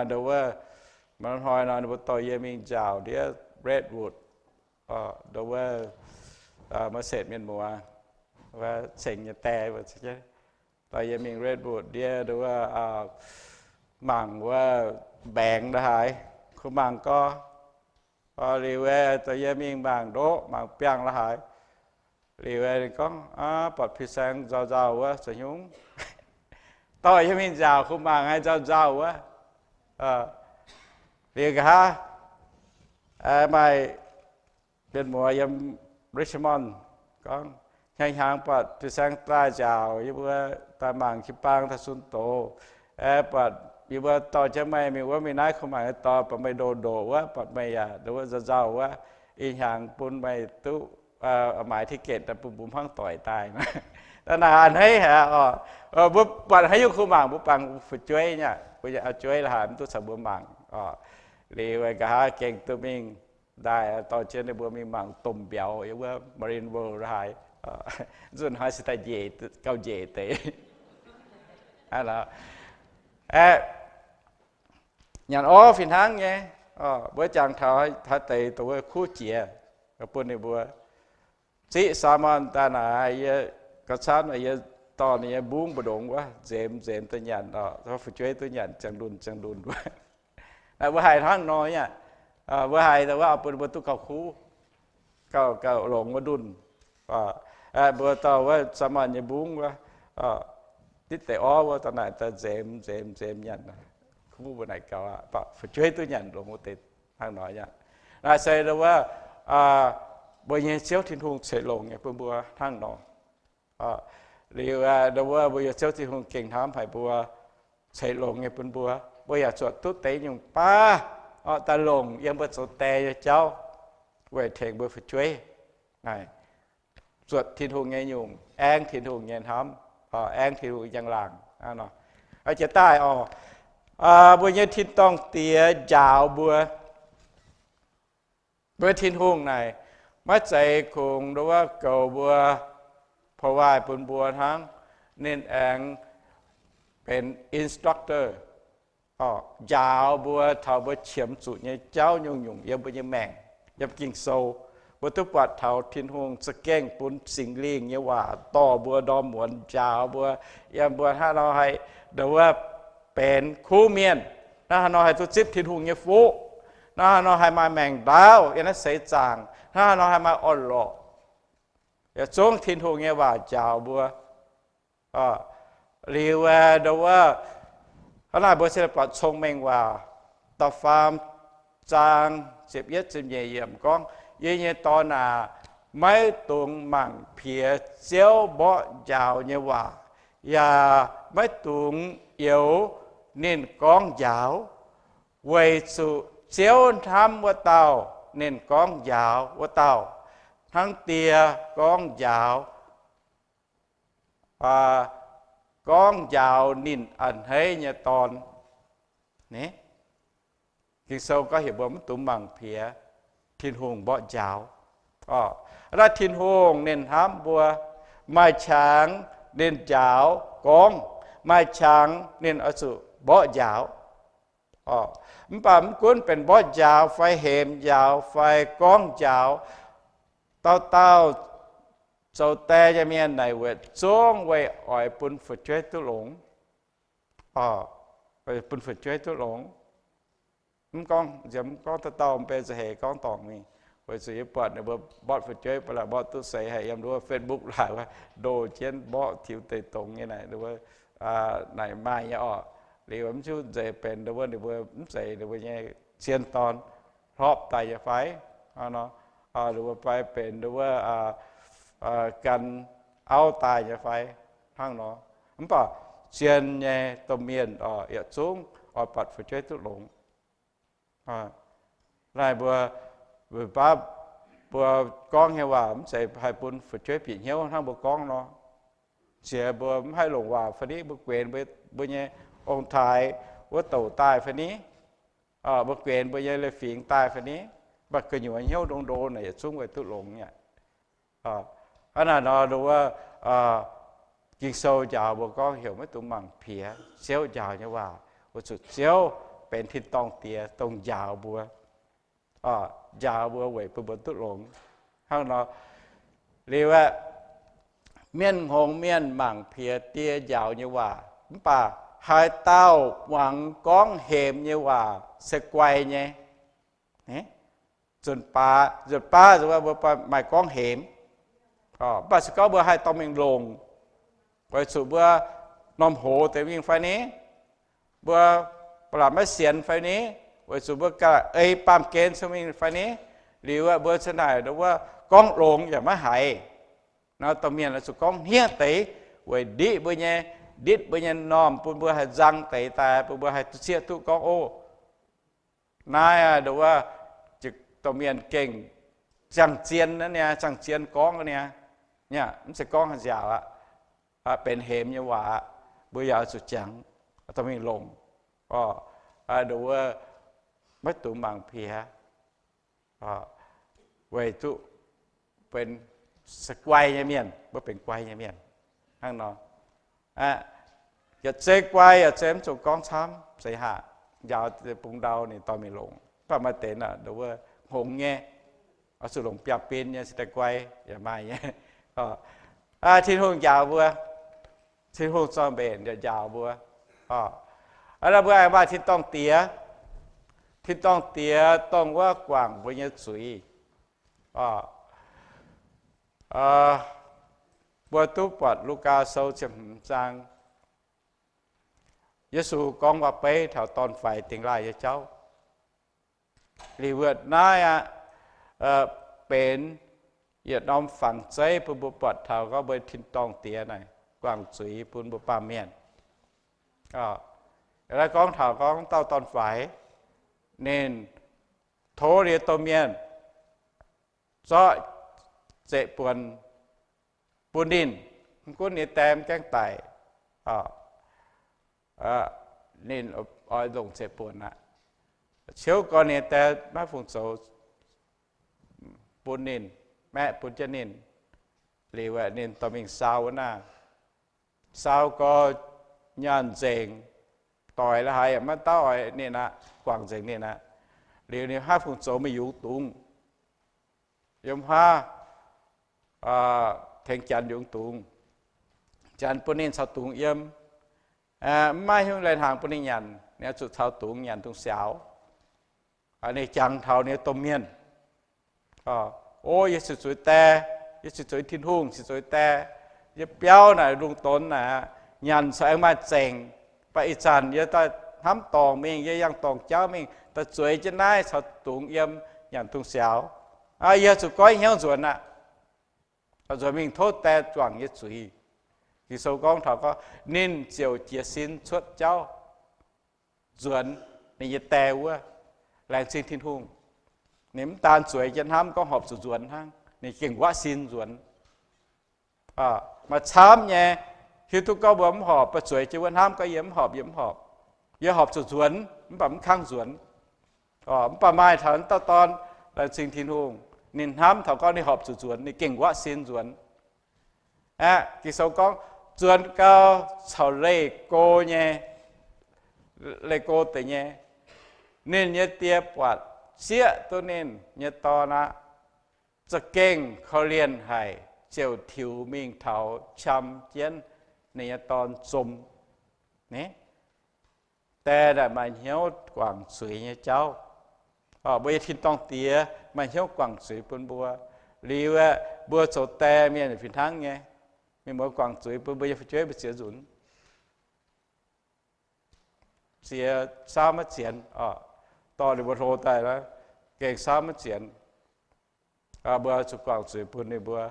nduov wuov, maaih hnoi nor ninh mbuo dorh yie mingh nziaauc ndiev Redwood, nduov wuov, Merced mienh muoz, wuov ceng nyei die, dorh yie mingh Redwood ndiev nduov wuov, mangc wuov mbaengx la'haaix, kuh mangc gorx. Liuz aeqv, dorh yie mingh mangc ndoqv, mangc biangh la'haaix. Liuz aeqv, ninh gorngv, buatc pih saeng nzauh nzauh wuov, zoux hnyungv. Dorh yie mingh nziaauc kuh mangc haaix nzauh nzauh wuov. Liuz nqa'haav maaih mienh muoz yiem Richmond gorngv, hnyangx-hnyangx buatc pih saeng daaih nziaauc yie mbuo, daaih mangc jiu-baang daaih sun doz. Aeqv, buatc yie mbuo dorh jienv meih mingh wuov mingh naaiv kuh mangc nyei dorngx, buatc meih ndoh ndoqc wuov, buatc meih yaac nduov wuov nzauh nzauh wuov, ih hnyangx bun meih duqv maaiz ticket daaih bun mbuo hnangv doic daaih. Da'naaic a'hneiv haic oc. Mbuo buatc haaix nyungc kuh mangc mbuo bangc fu'jueiv nyei, mbuo nyei auv-jueiv la'haaix mv duqv caux mbuo mangc oc. Liuz nqa'haav gengh duqv mingh daaih dorh jienv ninh mbuo mingh mangc domh mbiauz yiem wuov Marine World la'haaix. Nzunc hnoi se daaih njiec, gauh njiec deix. Aeqv, nyanc orv fih hnangv nyei. Mbuo jangx taux haaix deix dongh wuov kuv jiex bun ninh mbuo. Ziqv Salmon daaih naaic, yie gauh camv, yie dorh ninh nyei mbungv mbu'ndongx wuov nzemx nzemx daaih nyanc oc, fu'jueiv duqv nyanc ziangh ndunh ziangh ndunh wuov. Mbuo haiz hnangv nor nyei. Mbuo haiz dongh wuov bun mbuo duqv gauh kuv, gauh, gauh longx wuov ndunh. Mbuo dorh wuov Salmon nyei mbungv wuov, ditv deix orv wuov, daaih naaic daaih nzemx nzemx nzemx nyanc. Kuv mbuo naaic gauh aqv, fu'jueiv duqv nyanc longx wuov deix hnangv nor nyei. Naaiv se dongh wuov mbuo nyei Ziouv Tin-Hungh ceix longx nyei bun mbuo hnangv nor. Liuz dongh wuov mbuo nyei Ziouv Tin-Hungh gengh hnamv haic mbuo, ceix longx nyei bun mbuo. Mbuo yaac zuotc duqv deix nyungc baav oc daaih longc yiem mbuo zoux die nyei jauv weic tengx mbuo fu'jueiv. zuotc Tin-Hungh nyei nyungc, aengx Tin-Hungh nyei hnamv, aengx Tin-Hungh nyei njang-laangc. Jiex daaih oc, mbuo nyei tin-dorngh Diex njaaux mbuo. Mbuo Tin-Hungh naaic maiv zeiz kungx nduov goux mbuo, provide bun mbuo hnangv. Ninh aengx benx instructor, njaaux mbuo taux mbuo qiemx zuqc nyei jauv nyungc-nyungc yiem mbuo nyei maengc, yiem Ging-Sou. Mbuo duqv buatc taux Tin-Hungh za'gengh bun Singx Lingh nyei waac dorh mbuo ndorm muonz njaaux mbuo, yiem mbuo hnangv haaix nor haih nduov benx kuv mienh, hnangv haaix nor haih duqv zipv Tin-Hungh nyei fuqv, hnangv haaix nor haih maaih maengc ndaauv yiem naaiv seix zaangc, hnangv haaix nor haih maaih orn-lorqc. Yietc zungv Tin-Hungh nyei waac njaaux mbuo. Liuz nduov, hnangv naaic mbuo se buatc Cong-Mengh Waac da'faam zaang ziepc yietv ziepc nyeic yiemc gorngv, Yie nyei dorn aac, maiv dungx mangc piex Ziouv mborqv njaaux nyei waac, yaac maiv dungx youx ninh gorngv njaaux, weic zuqc Ziouv hnamv wuov dauh ninh gorngv njaaux wuov dauh, hnangv die gorngv njaaux, gorngv njaaux ninh a'hneiv nyei dorn. Ging-Sou gorngv heuc mbuo maiv dungx mangc piex Tin-Hungh mborqv njaaux. Naaiv Tin-Hungh ninh hnamv mbuo, maaih qangx ninh njaaux gorngv, maaih qangx ninh oix zuqc mborqv njaaux. Mv baac mv gunv benx mborqv njaaux fai hemx njaaux fai gorngv njaaux, dauh dauh zoux die nyei mienh naaic weic zungv weic oix bun fu'jueiv duqv longx. Bun fu'jueiv duqv longx. Mv gorngv, mv gorngv dauh dauh mv benx za'heix gorngv dorngc mingh, weic zuqc yie buatc ninh mbuo mborqv fu'jueiv ba'laqc mborqv duqv seix haic, yiem nduov Facebook laaic wuov, ndoh jienv mborqv tiux deic dongz nyei naaic, naaic maaih nyei orqc. Liuz mv hiuv nzeix benx nduov ninh mbuo mv zeiz ninh mbuo nyei zien dorn hlorpv daaih nyei fai, ninh mbuo fai benx nduov gan auv daaih nyei fai, hnangv nor. Mv baac zien nyei domh mienh oc, yietc zungv oix buatc fu'jueiv duqv longx. Naaiv mbuo, mbuo baav, mbuo gorngv nyei waac mv zeiz haih bun fu'jueiv bieqc hnyouv hnangv mbuo gorngv nor. Ziex mbuo mv haih longc waac fai ni, mbuo guenx mbuo nyei ong-taaix wuov douc daaih fai ni, mbuo guenx mbuo nyei leiz-fingx daaih fai ni, mv baac gu'nyuoz hnyouv ndo ndo naaic yietc zungv weic duqv longx aqv. Hnangv naaic nor, nduov, Ging-Sou njaaux mbuo gorngv heuc maiv dungx mangc piex Ziouv njaaux nyei waac, weic zuqc Ziouv benx tin-dorngh Diex dongh njaaux mbuo, njaaux mbuo weic bun mbuo duqv longx. Hnangv nor, liuz aeqv, mienh hngongx mienh mangc piex die njaaux nyei waac, mv baac haaix dauh muangx gorngv hemx nyei waac se guai nyei. Nzunc baav, nzunc baav mbuo maaih gorngv hemx, mv baac se gorngv mbuo haih dorh mingh longc, weic zuqc mbuo norm hoz deix mingh fai ni, mbuo ba'laqc maiv sienx fai ni, weic zuqc mbuo ganh ei baamh gen cong-mengh fai ni, liuz aeqv, mbuo cin naaic wuov gorngv longx yaac maiv haiz. Nor domh mienh oix zuqc gorngv hniev deix weic nditv mbuo nyei, nditv mbuo nyei m'normh bun mbuo haih nzang deix daaih, bun mbuo haih duqv zieqv duqv gorngv, ov, naaiv nduov, domh mienh gengh ziangh zien naaiv niaa, ziangh zien gorngv niaa. Mv zeiz gorngv haaix nziaauc aqv, benx hemx nyei waac aqv. Mbuo yaac oix zuqc jangx, dorh mingh longc. Nduov, maiv dungx mangc piex, weic zuqc benx guai nyei mienh, mbuo benx guai nyei mienh hnangv nor. Yietc zei guai, yietc zei mv zuqc gorngv camv, seix haac njaaux bung ndau ninh dorh mingh longc. Mv baac maaih deix nduov hngongx nyei, oix zuqc longc biaav-bin nyei cingx daaih guai yaac maaih nyei. Tin-Hungh njaaux mbuo, Tin-Hungh zorng-mbenc yaac njaaux mbuo. Aa, mbuo aengx maaih tin-dorngh Diex. Tin-dorngh Diex dongh wuov guangc mbuo nyei zuiz. Mbuo duqv buatc Lugaa Sou ziepc hmz zaang, Yesu gorngv waac-beiv taux dorn-faix dingx laaih nyei jauv. Liuz wuov naaiv aqv, benx yietc norm fangx zeiv bun mbuo buatc taux gorngv mbuo tin-dorngh Diex naaic guangc zuiz bun mbuo baamh mienh. Aa, gorngv taux gorngv dauh dorn-faix, ninh tov liuz domh mienh zorqv zeqc buonc bun ninh. Mv gunv ninh nyei die mv gaengh daic, ninh oix longc zeqc buonc aqv. Ciouv gorx ninh nyei die maiv fungc zoux bun ninh, maeqv bun jienv ninh. Liuz aeqv, ninh dorh mingh sau wuov naaiv, sau gorx nyaanh nzengc, doic la'haaix yaac maiv dauh oix ninh aqv, guangc nzengc ninh aqv. Liuz ninh haaix fungc zoux mingh yungz dungz, yiem huaav tengx janx yungz dungz, janx bun ninh caux dungz yiem. Mv maaih haaix nyungc lai-hnaangx bun ninh nyanc, ninh oix zuqc caux dungz nyanc dungz siaaux. Ninh jangx taux ninh nyei domh mienh, O, yie cingx zuqc die, yie cingx zuqc Tin-Hungh, cingx zuqc die. Yie biauv naaic lungh donx naaic, nyanc caux aengx maaih zengc. Mv baac ih zanc yie daaih hnamv dorngc mingh, yie yangh dorngc jauv mingh, daaih zueiz jienv naaiv caux dungz yiem, nyanc dungz siaaux. Yie zuqc goiv hnyouv nzuonx aqv. Nzuonx mingh tov die juangc yie zuiz. Ging-Sou gorngv taux gorngv, ninh ziouc jiez sin cuotv jauv nzuonx ninh nyei die wuov. Laengz zingh Tin-Hungh. Ninh mv daan zueiz jienv hnamv gorngv horpc zuqc nzuonx hnangv, ninh gengh wuov sin nzuonx. Maaih camv nyei, hiuv duqv gorngv mbuo mv horpc, mbuo zueiz jienv wuov hnamv gorngv yie mv horpc, yie mv horpc. Yie horpc zuqc nzuonx, mv baac mv kangv nzuonx. Mv baac maaih taux dauh dorn, laengz zingh Tin-Hungh, ninh hnamv taux gorngv ninh horpc zuqc nzuonx, ninh gengh wuov sin nzuonx. Aeqv, Ging-Sou gorngv, nzuonx gau caux leih go nyei, leih go deix nyei, ninh nyei die buatc zieqv duqv ninh nyei dorn aqv, za'gengh korv-lienh haic, ziouc tiux mingh taux qam jienv ninh nyei dorn zom. Die daaih maaih hnyouv guangc zuiz nyei jauv. Mbuo nyei tin-dorngh Diex maaih hnyouv guangc zuiz bun mbuo. Liuz aeqv, mbuo zoux die mienh fih hnangv nyei. Mienh muoz guangc zuiz bun mbuo nyei fu'jueiv mbuo ziex nzunc, ziex saauv maiv zienx, dorh ninh mbuo hlo daaih, gengh saauv maiv zienx. Mbuo zuqc guangc zuiz bun ninh mbuo,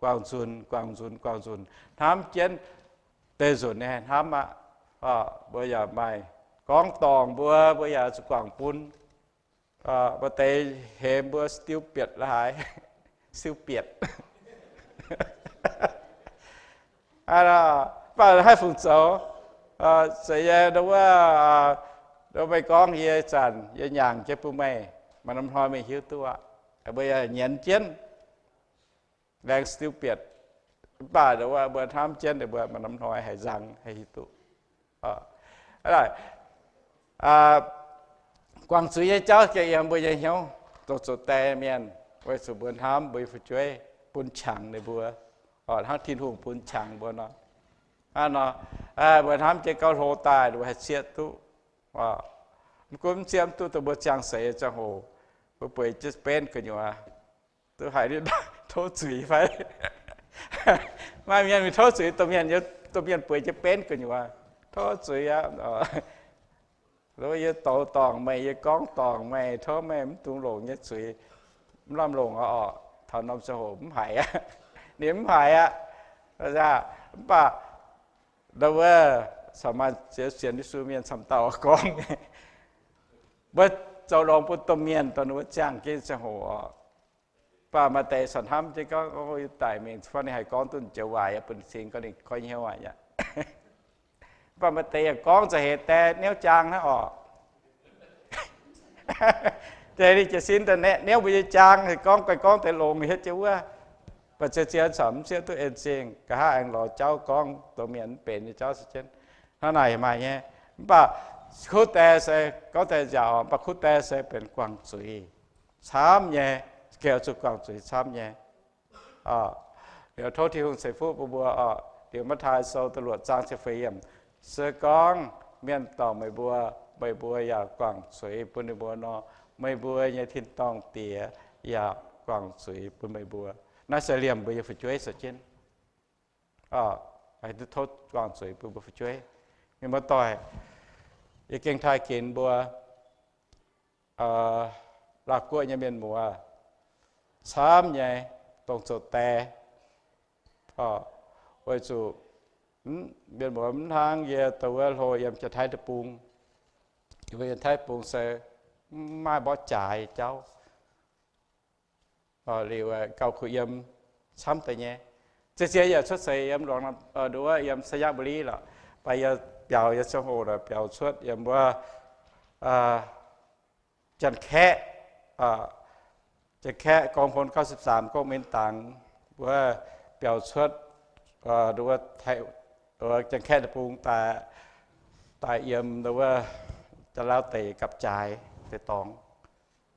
guangc nzunc, guangc nzunc, guangc nzunc, hnamv jienv deix nzunc ninh haih hnamv aqv. Mbuo yaac maaih gorngv dorngc mbuo, mbuo yaac zuqc guangc bun. Maaih deix hemx mbuo stupid la'haaix, stupid. Mv baac haih fungc zoux, se yie wuov, meih gorngv yie zanc yie nyaangc jienv bun meih, maaih norm hnoi meih hiuv duqv aqv. Mbuo yaac nyienz jienv, laengz stupid. Mv baac mbuo hnamv jienv mbuo maaih norm hnoi haih nzang haih hiuv duqv. Guangc zuiz nyei jauv gengh yiem mbuo nyei hnyouv, dongh zoux die mienh, weic zuqc mbuo hnamv mbuo nyei fu'jueiv, bun qangx ninh mbuo, hnangv Tin-Hungh bun qangx mbuo nor. Hnangv nor, mbuo hnamv jienv gauh hlo daaih mbuo haih zieqv duqv. Mv gunv zieqv mv duqh dongh mbuo ziangh seix ziangh hoc, mbuo bueix jienv benv gu'nyuoz, duqv haiz tov zuiz fai? Maaih mienh mingh tov zuiz domh mienh, domh mienh bueix jienv benv gu'nyuoz, tov zuiz aqv. Yie douz dorngc meih, yie gorngv dorngc meih, tov meih mv dungx longc nyei zuiz, mv lamh longc oc. Taux norm ziangh hoc mv haiz aqv. Ninh mv haiz aqv. Mv baac wuov, caux maaih sienx Yesu mienh camv dauh gorngv, mbuo zoux longx bun domh mienh dongh ninh mbuo ziangh jienv ziangh hoc oc. Mv baac maaih deix caux hnamv jienv gorngv, O, yie daic mingh fai ninh haih gorngv duqv joux waaic yaac bun cing gorngv ninh goiv hnyouv aqv. Mv baac maaih deix yaac gorngv za'heix die niouv jaang hnangv oc. Deix ninh jiez sin daaih niouv mbuo nyei jaang, gorngv guai gorngv deix longx hietv jienv wuov. Mv baac zien-zien caux mv zieqv duqv en zingh, nqa'haav aengx lorz jauv gorngv domh mienh mv benx nyei jauv se jienv. Hnangv naaic maaih nyei. Mv baac kuv die se gorngv deix nziaauc, mv baac kuv die se benx guangc zuiz camv nyei, gengh zuqc guangc zuiz camv nyei. Liuz tov Tin-Hungh ceix fuqv bun mbuo oc. Liuz Matv^taai Sou da'luoqc zaang ziepc feix yiemc, se gorngv mienh dorngc meih mbuo, meih mbuo yaac guangc zuiz bun ninh mbuo nor, meih mbuo nyei tin-dorngh Diex yaac guangc zuiz bun meih mbuo. Naaiv se liemh mbuo nyei fu'jueiv se jienv. Tov guangc zuiz bun mbuo fu'jueiv. Mienh muoz-doic, yie gengh taaih ginx mbuo Laauv-Guoqv nyei mienh muoz camv nyei, dongh zoux die. Weic zuqc mienh muoz mv hnangv yie dongh wuov hlo yiem Janx-Taiv deic-bung. Yiem Janx-Taiv deic-bung se mv maaih mborqv jaaix jauv. Liuz gauh kuh yiem camv deix nyei. Zien-zien yaac cuotv seix yiem luangh, nduov yiem Sainyabuli lorqc, mv baac yie biaux yiem ziangh hoc naaic biaux cuotv yiem wuov Janx-Kaeqv, Janx-Kaeqv กองพล เก้าสิบสาม ก๊กมินตั๋ง wuov biaux cuotv nduov Janx-Kaeqv deic-bung daaih, daaih yiem nduov Janx-Lauv deic gapv-jaaix deic-dorngx,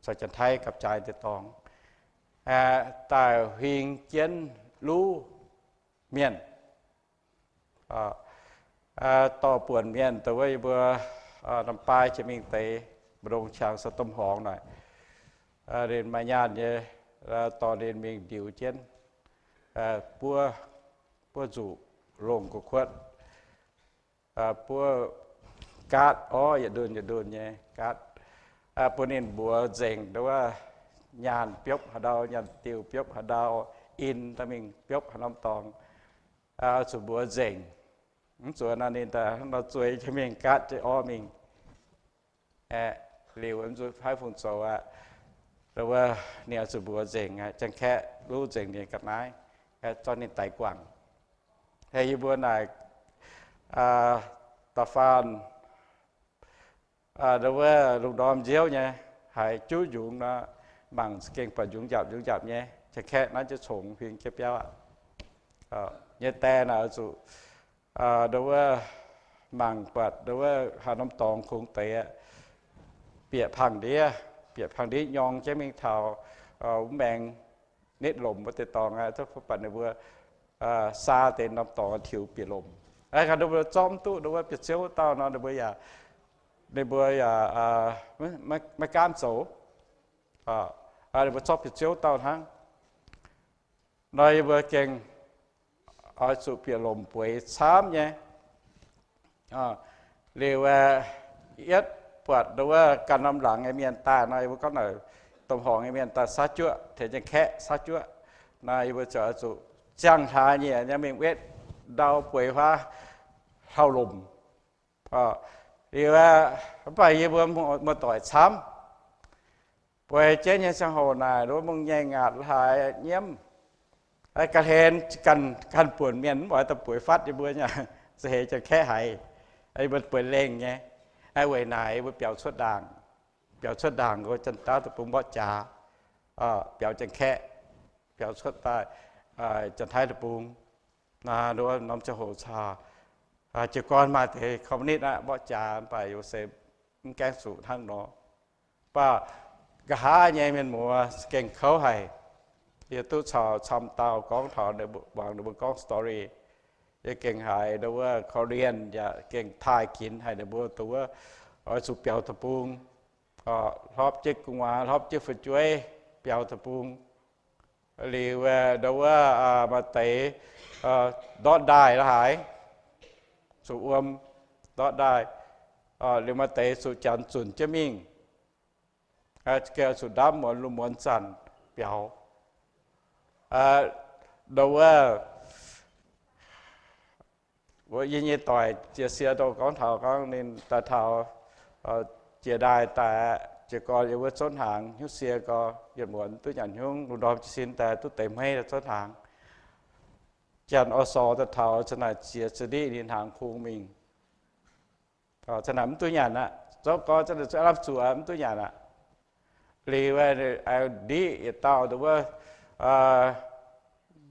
caux Janx-Taiv gapv-jaaix deic-dorngx, daaih huing jienv luv mienh, dorh buonc mienh dongh wuov yie mbuo norm baav jiex mingh deix, mbu'ndongx qangx se domh horngz naaic, ninh maaih nyaanh nyei, dorh ninh mingh ndiux jienv, buov, buov nzuqc longh gu'kuotv, buov gaatv orv yietc ndunh yietc ndunh nyei gaatv, bun ninh mbuox nzengc nduov nyaanh biopv haaix ndau, nyaanh diuh biopv haaix ndau, in daaih mingh biopv haaix norm dorngx, zuqc mbuox nzengc. Mv zuqc nor ninh daaih nor zueiz jienv mingh gaatv jienv orv mingh. Liuz zuqc paaiv fungc zoux aqv, wuov ninh oix zuqc mbuox nzengc, Janx-Kaeqv luv nzengc ninh ga'naaiv, zorqv ninh daix guangc. Yie mbuo naaic da'faanh wuov lungh ndorm nziouv nyei, haiz juv njungx nor, mangc za'gengh buatc njungx njapc njungx njapc nyei, Janx-Kaeqv naaiv jienv congx huing jienv biauv aqv. Nyei die naaic zuqc nduov wuov mangc buatc nduov wuov haaix norm dorngx kungx deix aqv, bieqc pangh ndiev, bieqc pangh ndiev nyorng jienv mingh taux wuov maengx nitv lomc wuov deix dorngx aqv, baac ninh mbuo saa deix norm dorngx tiux bieqc lomc. Ninh mbuo zorqv mv duqv nduov wuov bieqc ziouv dauh nor, ninh mbuo yaac, ninh mbuo yaac maiv gaamv zoux. Ninh mbuo zorqv bieqc ziouv dauh hnangv. Nor yie mbuo gengh oix zuqc bieqc lomc bueix camv nyei. Liuz yietv buatc nduov wuov ganh norm laangz nyei mienh daaih nor, yie mbuo gorngv naaic domh horngz nyei mienh daaih saav juoqv, tengx Janx-Kaeqv saav juoqv. Nor yie mbuo ziouc oix zuqc ziangh hlaax nyieqc nyei mingh wetv ndau bueix huaav hlauv-lomc. Liuz mv baac yie mbuo muoz-doic camv, bueix jienv nyei ziangh hoc naaic, nduov mungh nyaeh ngaatc haaix nyiemv, ga'hlen ganh buonc mienh mv oix daaih bueix fatv yie mbuo nyei, za'heix Janx-Kaeqv haiz, yie mbuo bueix lengh nyei. Weic naaic yie mbuo biaux cuotv ndaangc, biaux cuotv ndaangc nqox Janx-Taiv deic-bung mborqv jaax, biaux Janx-Kaeqv, biaux cuotv daaih Janx-Taiv deic-bung. Nduov norm ziangh hoc caux jiez gorn maaih deix communist aqv mborqv jaax, mv baac yaac se mv gaengh zuqc hnangv nor. Mv baac nqa'haav nyei mienh muoz gengh kouv haic. Yie duqv caux camv dauh gorngv taux, muangx ninh mbuo gorngv story, yie gengh haiz nduov wuov Korean yaac gengh taaih ginx haic ninh mbuo dongh wuov oix zuqc biaux deic-bung, hlorpv jienv gu'nguaaz, hlorpv jienv fu'jueiv biaux deic-bung. Liuz nduov wuov maaih deix ndortv ndaaih la'haaix, zuqc wuom ndortv ndaaih. Liuz maaih deix zuqc janx zunc jienv mingh, gengh zuqc ndamv muonz lungh muonz zanc biaux. Nduov wuov yie nyei doic Jiex Sie dongh gorngv taux gorngv ninh daaih taux jiex ndaaih daaih, jiez gorn yiem wuov zouv hnaangx hnyouv sie gorx, yietc muonz duqv nyanc hnyouv lungh ndorm jiez sin daaih duqv deix hmeiv zouv hnaangx. Janx-Orv-Sorx daaih taux za'naaic ziex ziqc ndiqv ninh hnaangx kungx mingh. Za'naaic mv duqv nyanc aqv. Zouv gorx za'naaic zuqc lamh zuqc mv duqv nyanc aqv. Liuz ndiqv yietc dauh nduov wuov,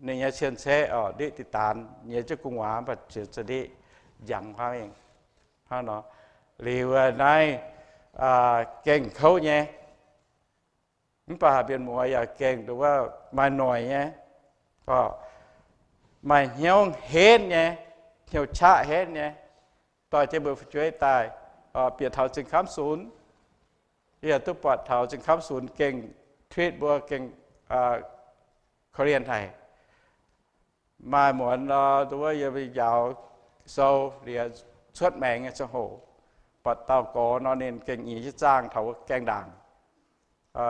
ninh nyei cien-ceqv oc, ndiqv diqc daanx nyiex jienv gu'nguaaz, mv baac ziex ziqc ndiqv njangx huaav mingh. Hnangv nor, liuz naaiv gengh kouv nyei. Mv baac mienh muoz yaac gengh nduov wuov maaih noic nyei, maaih hnyouv henv nyei, hnyouv qaqv henv nyei, dorh jienv mbuo fu'jueiv daaih, bieqc taux Zingh Kamv Sunx. Yie yaac duqv buatc taux Zingh Kamv Sunx gengh treat mbuo gengh korv-lienh haic. Maaih muonz nduov wuov yie mbuo njaaux sou liuz cuotv maengx nyei ziangh hoc, buatc dauh gorx nor ninh gengh nyiex jienv zaangh taux wuov gaengh ndaangc.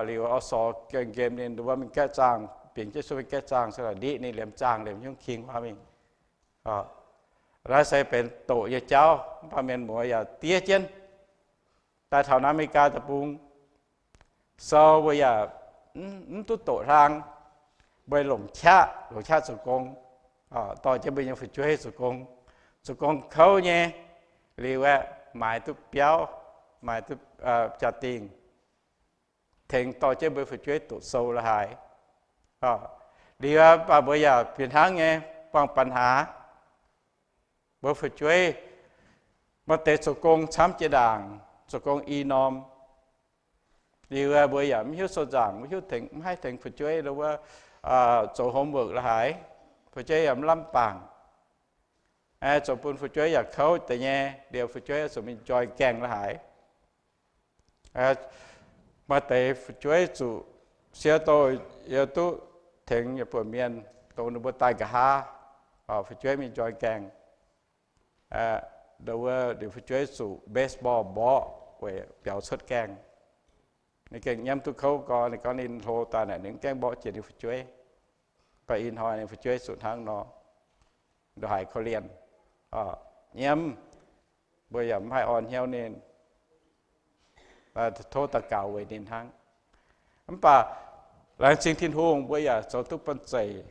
Liuz Orv-Sorx gengh nqemh ninh nduov wuov mingh gaeqv zaangh, bingx jienv cuotv mingh gaeqv zaangh, se la'ndiqv ninh liemh zaangh liemh hnyouv king huaav mingh. Naaiv se benx doqc nyei jauv, mv baac mienh muoz yaac diev jienv. Daaih taux Aa^me^li^gaa Deic-Bung, sou mbuo yaac mv duqv doqc hlang. mbuo longc qaqv, longc qaqv zoux gong, dorh jienv mbuo nyei fu'jueiv zoux gong, zoux gong kouv nyei, liuz aeqv, maaiz duqv biauv, maaiz duqv jaa-dingh, tengx dorh jienv mbuo fu'jueiv doqc sou la'haaix. Liuz mv baac mbuo yaac fih hnangv nyei buangh ปัญหา. Mbuo fu'jueiv maaih deix zoux gong camv jiex ndaangc, zoux gong i norm. Liuz mbuo yaac mv hiuv sou nzaangc, mv hiuv tengx, mv haih tengx fu'jueiv wuov, zoux homework la'haaix, fu'jueiv yaac mv lamh bangc. Zoux bun fu'jueiv yaac kouv deix nyei, liuz fu'jueiv zuqc mingh join gang la'haaix. Maaih deix fu'jueiv zuqc sie douh yie duqv tengx yietc buonc mienh dongh ninh mbuo daaih nqa'haav, fu'jueiv mingh join gang. Wuov ninh fu'jueiv zuqc baseball mborqv weic biaux cuotv gaengh. Ninh gengh nyiemv duqv kouv gorx, ninh gorngv ninh hlo daaih naaic ninh mv gaengh mborqv jiex ninh fu'jueiv. Mv baac ih hnoi ninh fu'jueiv zuqc hnangv nor, ndongc haaix korv-lienh, nyiemv, mbuo yaac mv haih orn hnyouv ninh, tov daux gaux weic ninh hnangv. Mv baac laengz zingh Tin-Hungh mbuo yaac zoux duqv banh zeic.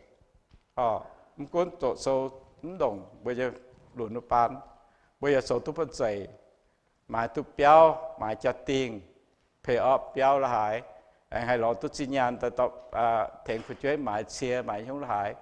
Mv gunv doqc sou mv ndongc mbuo nyei lunx wuov baan, mbuo yaac zoux duqv banh zeic, maaiz duqv biauv, maaiz jaa-dingh, pay off biauv la'haaix, aengx haih lorz duqv zinh nyaanh daaih dorh, tengx fu'jueiv maaiz cie maaiz hnyouv la'haaix.